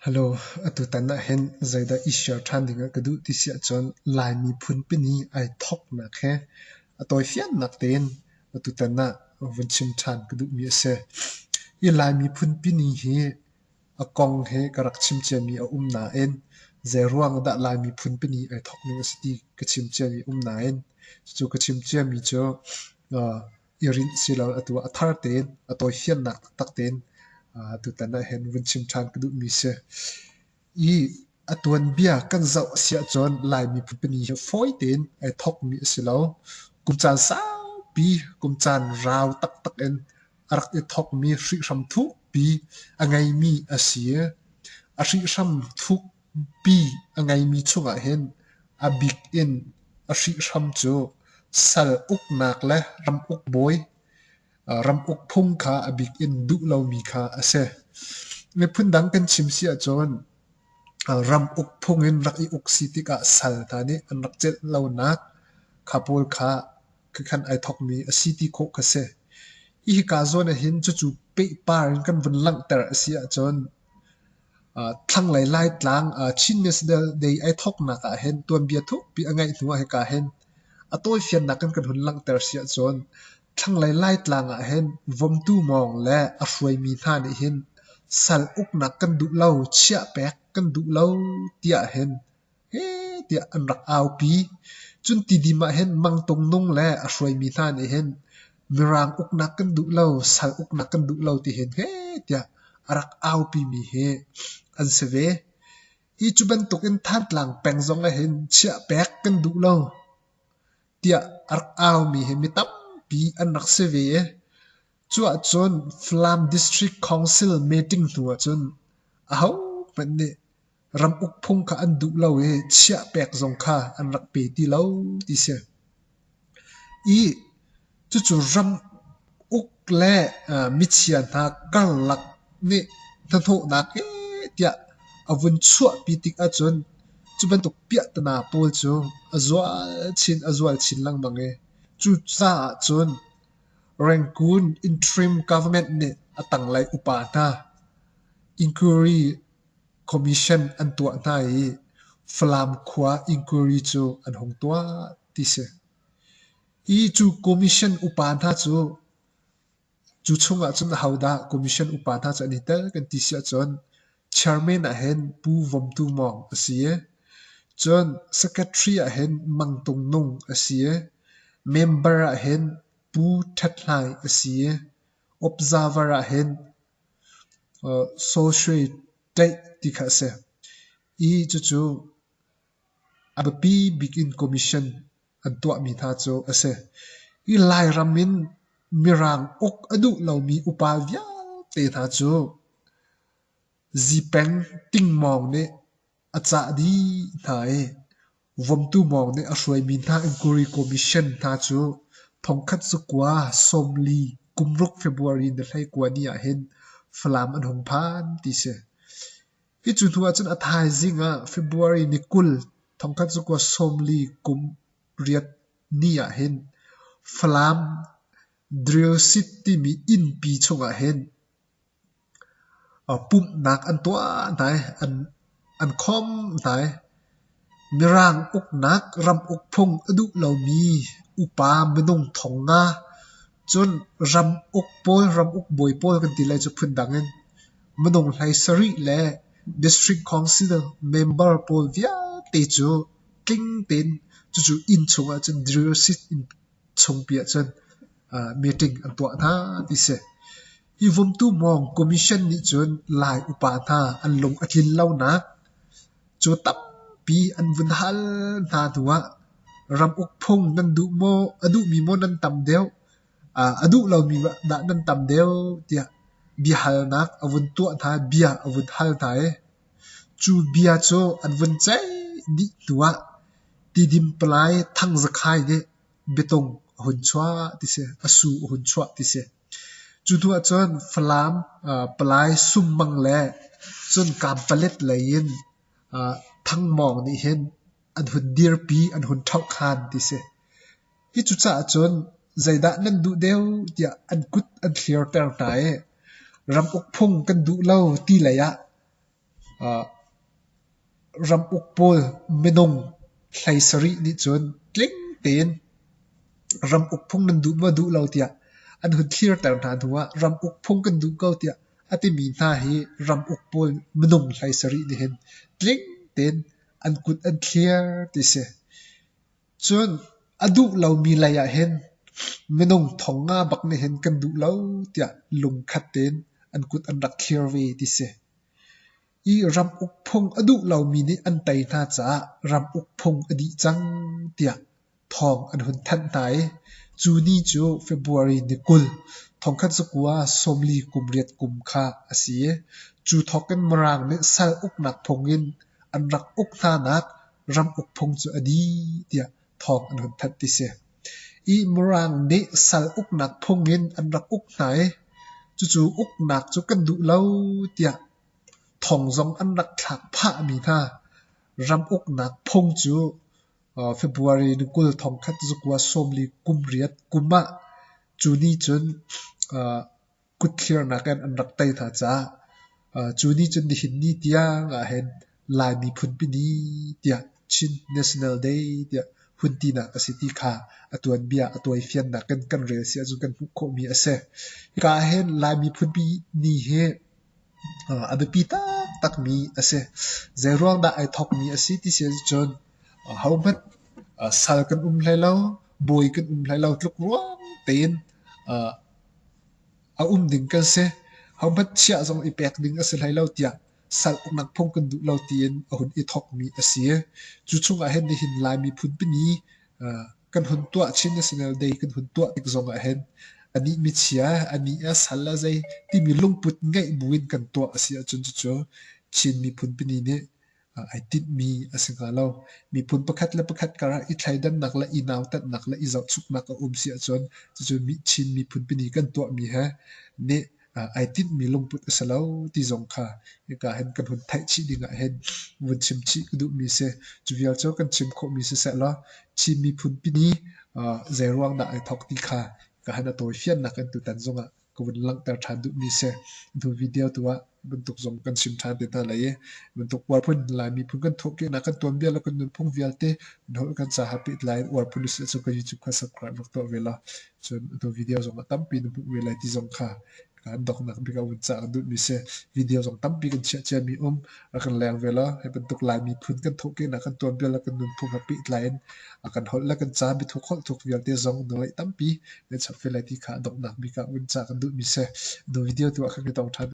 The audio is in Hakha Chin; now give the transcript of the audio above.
Hello, atutan ahhin zeidah i share ṭhan dingah ka duh ti si ahcun Lai miphun pini ai thawknak he a tawifiannak tein atutan ah vun chim ṭhan ka duhmi a si. Hi Lai miphun pini hi a kong he ka rak chim ciami a um nain zeiruang dah Lai miphun pini ai thawk ning a si ti ka chim ciami a um nain cucu ka chim ciami cu i rinh silo atu ah a thar tein a tawifiannak taktak tein tutan ahhin vun chim ṭhan ka duhmi si. I a tuanbia kan zoh a si ahcun Lai miphun pini hi fawi tein ai thawkmi a si lo. Kum caan saupi, kum caan rau taktak in a rak i thawkmi hrihhram thukpi a ngeimi a si. A hrihhram thukpi a ngeimi chungah hin a bik in a hrihhram cu sal uknak le ramuk bawi, ramuk phung kha a bik in duh lomi kha a si. Miphun dang kan chim si ahcun ramuk phung in rak i uk si tikah sal hna nih an rak celh lonak kha pawl kha khan ai thawkmi a si ti khawh kha si. Hi hika zawn ahhin cucu pehpar in kan vun langhter a si ahcun thlanglei Laitlang Chin National Day ai thawknak ahhin tuanbia thukpi a ngeih hnu ah hika hin a tawifiannak in kan hun langhter si ahcun thlanglei Laitlang ahhin Vomtu Mawng le a hruaimi hna nih hin sal uknak kan duh lo, chiah pek kan duh lo tiah hin heh tiah an rak aupi. Cun Tidim ah hin Mangtung Nung le a hruaimi hna nih hin Mirang uknak kan duh lo, sal uknak kan duh lo ti hin heh tiah a rak aupimi hi an si ve. Hi cu bantukin Thantlang peng zong ah hin chiah pek kan duh lo tiah a rak aumi hi mi tampi an rak si ve i cu ahcun Falam District Council meeting hnu ahcun ahohmanh nih Ramuk phung kha an duh lo i chiah pek zong kha an rak pe ti lo ti si. I cucu ramuk le michia hna karlak nih hnahnawhnak he tiah a vun chuahpi tik ahcun cu bantuk piahtana pawl cu a zual chin a zual chin lengmang i cucaah cun Rangoon Interim Government nih a tanglei upa hna inquiry Commission an tuah hna i Falam khua inquiry cu an hung tuah ti si. Hi cu commission upa hna cu cu chungah cun ahodah commission upa hna cu an i tel kan ti si ahcun chairman ahhin Pu Vom Tu Mawng a si i cun secretary ahhin Mang Tung Nung a si i member ahhin Pu Ṭhat Hlai a si i observer ahhin Sawhre ṭaih ti kha a si i cucu a biapi bik in commission an tuahmi hna cu a si. Hi Lairam in Mirang uk a duh lomi upa vialte hna cu Zipeng Tingmawng nih a cah dih hna i Vomtu Mawng nih a hruaimi hna inquiry commission hna cu thongkhat zakua 40 kumruk February ni 19 ni ahhin Falam an hung phan ti si. Hi cu hnu ahcun a thaizing ah February ni 20 thongkhat zakua 40 kum riat ni ahhin Falam Driosit timi innpi chungah hin Pumhnak an tuah hna i an khawm hna i Mirang uknak ramuk phung a duh lomi upa minung thong nga cun ramuk pawl ramuk bawi pawl kan ti lai cu phundang in minung hlei sarih le district council member pawl vialte cu tling tein cucu inn chungah cun diocese inn chungpi ahcun meeting an tuah hna ti si. Hi Vomtu Mawng Commission nih cun Lai upa hna an lung a tlin lonak cu tampi an vun hal hna hnuah ramuk phung nan duh maw, a duhmi maw nan tam deuh, a duh lomi dah nan tam deuh tiah biahalnak a vun tuah hna, bia a vun hal hna i cu bia cu an vun ceih dih hnuah Tidim palai Thang Za Khai nih biatung a hun chuah ti si, a su a hun chuah ti si. Cu hnu ahcun Falam palai Summang le cun Kampalet lei in Thangmawng nih hin an hun dirpi, an hun ṭhohkhan ti si. Hi cucaah cun zeidah nan duh deuh tiah an kut an thlirter hna i ramuk phung kan duh lo ti lei ah. Ramuk pawl minung 17 nih cun tling tein ramuk phung nan duh maw duh lo tiah an hun thlirter hna hnuah ramuk phung kan duh ko tiah a timi hna hi ramuk pawl minung 17 nih hin tling tein an kut an thlir ti si. Cun a duh lomi lei ah hin minung 5000 bak nih hin kan duh lo tiah lungkhat tein an kut an rak thlir ve ti si. I ramuk phung a duh lomi nih an tei hna caah ramuk phung a dih cang tiah thawng an hun thanh hna i cu ni cu February ni 20, 1948 kum kha a si i cu thawk in Mirang nih sal uknak phung in an rak uk hnanak ramuk phung cu a dih tiah thawng an hun thanh ti si. I Mirang nih sal uknak phung in an rak uk hna i cucu uknak cu kan duh lo tiah thong zong an rak thlak phahmi hna ram uknak phung cu February ni 20 1948 kum ah cu ni cun kutthlirnak in an rak tei hna caah cu ni cun nihin ni tiang ah hin Lai miphunpi ni tiah Chin National Day tiah hun tinak a si ti kha a tuanbia a tawifiannak in kan rel si ahcun kan hmuh khawhmi a si. Hika ah hin Lai miphunpi ni hi a biapi taktakmi a si. Zeiruang dah ai thawkmi a si ti si ahcun ahohmanh sal kan um hlei lo, bawi kan um hlei lo tluk ruang tein a um ding kan si. Hohmanh chiah zong i pek ding a si hlei lo tiah sal uknak phung kan duh lo tiin a hun i thawkmi a si. Cu chungah hin nihin Lai miphun pini kan hun tuah Chin National Day kan hun tuah tik zongah hin anih michia, anih a sal a zei timi lungput ngeih buin kan tuah a si ahcun cucu Chin miphun pini nih ai tinhmi a si hnga lo. Miphun pakhat le pakhat karah i thleidannak le i nautatnak le i zohchuknak a um si ahcun cucu Chin miphun pini kan tuahmi he nih ai tinhmi lungput a si lo ti zong kha hika hin kan hun theih chih ding ah hin vun chim chih ka duhmi si. Cu vial cu kan chim khawhmi siseh law Chin miphun pini zeiruang dah ai thawk ti kha ka han a tawifiannak in tutan zongah ka vun langhter ṭhan duhmi si. Hnu video tu ah bantuk zong kan chim ṭhan te hna lai i bantuk uarphun Lai miphun kan thawhkehnak kan tuanbia le kan nunphung vialte kan holh kan ca he pehtlai in uarphun na si ahcun ka YouTube kha subscribe rak tuah ve law cun atu video zong ah tampi na hmuh ve lai ti zong kha kan donghnak bik ah vun cah ka duhmi si. Video zong tampi kan chiah ciami um rak kan leng ve law hi bantuk Lai miphun kan thawhkehnak kan tuanbia le kan nunphung he pehtlai in a kan holh le kan ca biathuk holh thuk vialte zong na ngeih tampi na chap ve lai ti kha donghnak bik ah vun cah kan duhmi si. Nu video tu ah khan ka tong ṭhan.